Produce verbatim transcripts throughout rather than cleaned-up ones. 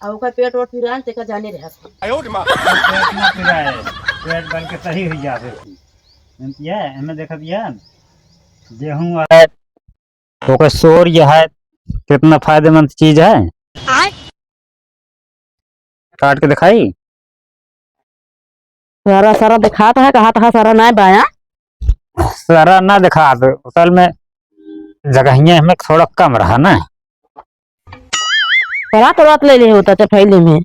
अउ ओकर पेट ओट पिरान, तेका जाने रहत है। पेट ना पिराए, पेट बन के सही हुई जावे। एमे देखत है, गेहूं है, ओकर सोर यह है, कितना फायदेमंद चीज है। आय। काट के दिखाई। सारा, सारा दिखात है, कहा था सारा ना बाया। सारा ना दिखात, असल में जगहिया हमें थोड़ा कम रहा ना। सारा तो रात ले ले होता चटैली में,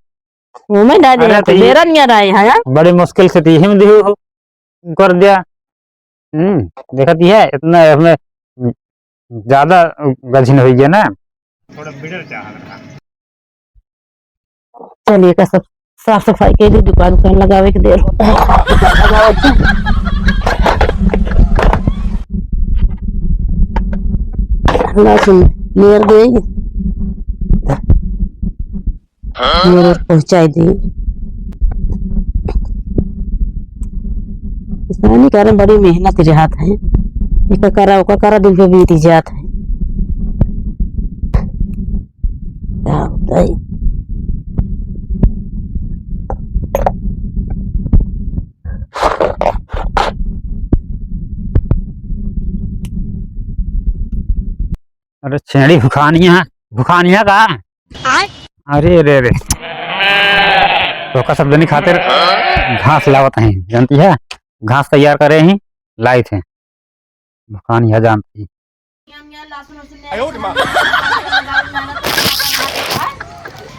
वो में डाल दे अरे होता, तो ये बेरा नहीं आ रहा है, हाँ? बड़ी मुश्किल से तो यही में दिहू हो, कर दिया। हम्म, देखत ही है, इतना हमें ज्यादा गझिन हो गया ना। थोड़ा बिगड़ जा रहा। चलिए, का सब साफ सफाई के लिए दुकान उकान लगावे के देर होता है। ना सुन, लेर दे। मेरे पहुँचाई दी। किसानी करे बड़ी मेहनत रहत है, एका करा, ओका करा, दिन पे बीत जात है। का बताई? अरे छेड़ी भुखानिया, भुखानिया का? आय। अरे, अरे, अरे। तो का सब जनी खातिर घास लावत हैं, जानती है? घास तैयार करे ही, लाइत हैं। भुखानिया जानती।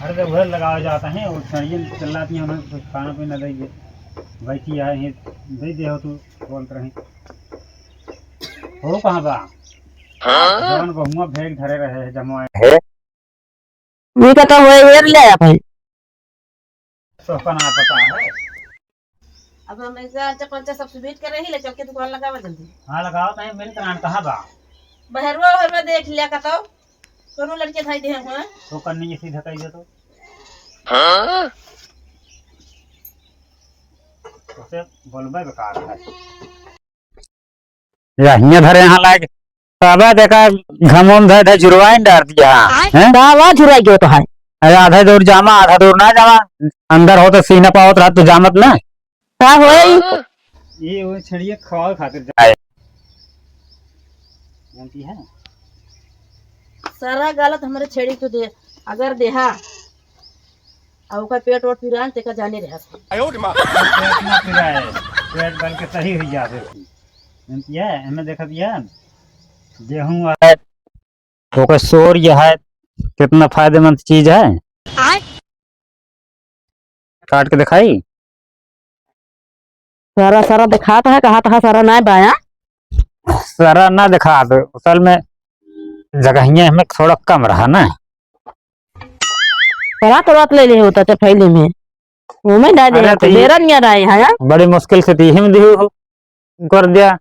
अरे, तो उधर लगावे जाता है, वो छेड़ियन चिल्लाती हैं, उन्हें कुछ खाना पीना दे दे। वैसी आए हैं, दे दे हो तू, बोलत रही। हो कहाँ बा? हाँ? जवन बहुआ भेग धरे रहे है, जमवाए है। वी का तो होए हेर ले आया भाई। तो का ना पता है। अब हम ऐसे अच्छा पंचा सब सुबीत कर रही, ले चल के दुकान लगावा जल्दी। हाँ, लगाओ, तहीं मिल करान कहाँ बा? बहरवा, बहरवा देख लिया का तो, कोनो लड़के धाई दे हुआ। तो कन्नी ये सीधा कही दे तो। हाँ? उसे बोलबे बेकार है। या हियाँ धरे यहाँ लायक। तबे देखा घमोम धरे धरे झुरवाइन डार दिया। हैं? का आवाज झुरवाई गयो तो है? अरे आधा दूर जामा, आधा दूर ना जामा। अंदर हो तो सीना पावत रहत तो जामत ना। का होई? ये वो छड़िए खवावे खातिर जाए। जानती है? सारा गलत हमरे छेड़ी को दे, अगर देहा, आ ओकर पेट ओट पिरान, तेका जाने रहत है। पेट ना पिराए, पेट बन के सही हुई जावे। जानती है, एमे देखत है, गेहूं है, ओकर सोर यह है, कितना फायदेमंद चीज है। आय। काट के दिखाई। सारा, सारा दिखात है, कहा था सारा ना बाया। सारा ना दिखात, असल में जगहिया हमें थोड़ा कम रहा ना। सारा तो रात ले ले होता चटैली में, वो में डाल दे अरे होता, तो ये बेरा नहीं आ रहा है, हाँ? बड़ी मुश्किल से तो यही में दिहू हो, कर दिया।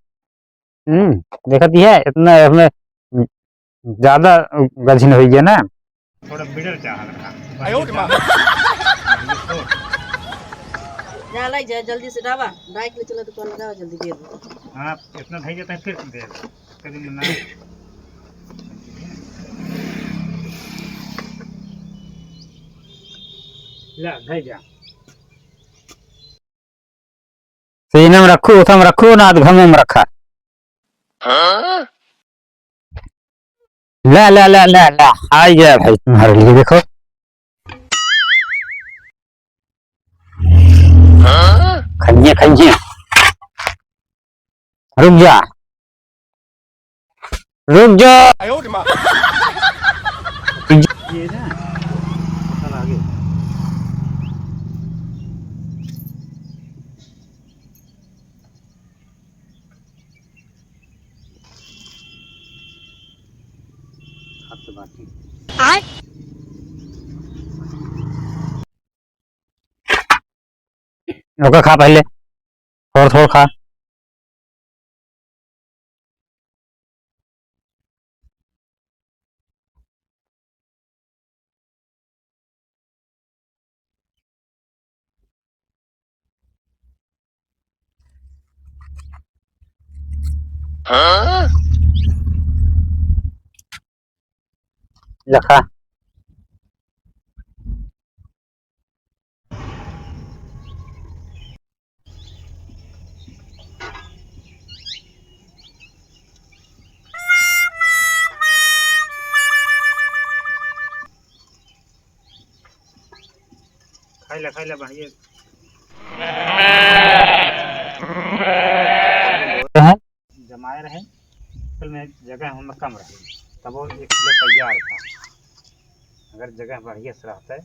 हम्म, देखत ही है, इतना हमें ज्यादा गझिन हो गया ना। थोड़ा बिगड़ जा रहा। आयो रे माँ। जा लाई जा, जल्दी से डावा, डाइक ले चला दुकान लगावा जल्दी बेर। हाँ, इतना धई जाता है फिर देर। कभी ना। ला, धई जा। सीना में रखो, उठा में रखो, ना आध घमो में रखा। ला, ला, ला, ला, ला, आ गया भाई तुम्हारे लिए, देखो। खइए, खइए। रुक जा। रुक जा। ये ना, चल आगे। हाथ से बाटी। ओका खा पहले, थोड़ा थोड़ा खा। हाँ? लखा। खाई ले, खाई ले, बढ़िया। जमाए रहे, असल में जगह हमें कम रहे, तब वो एक किलो तैयार था। अगर जगह बढ़िया से रहता है,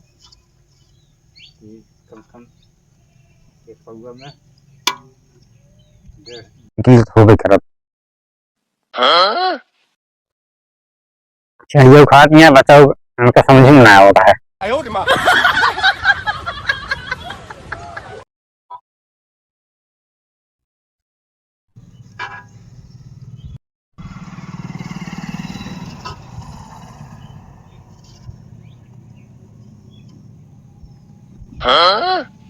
कि कम से कम एक पौवा में डेढ़ किलो होबे करत। हाँ? चढ़ियो खात नहीं है, बचाओ, हमका समझ में ना आवता है। हाँ?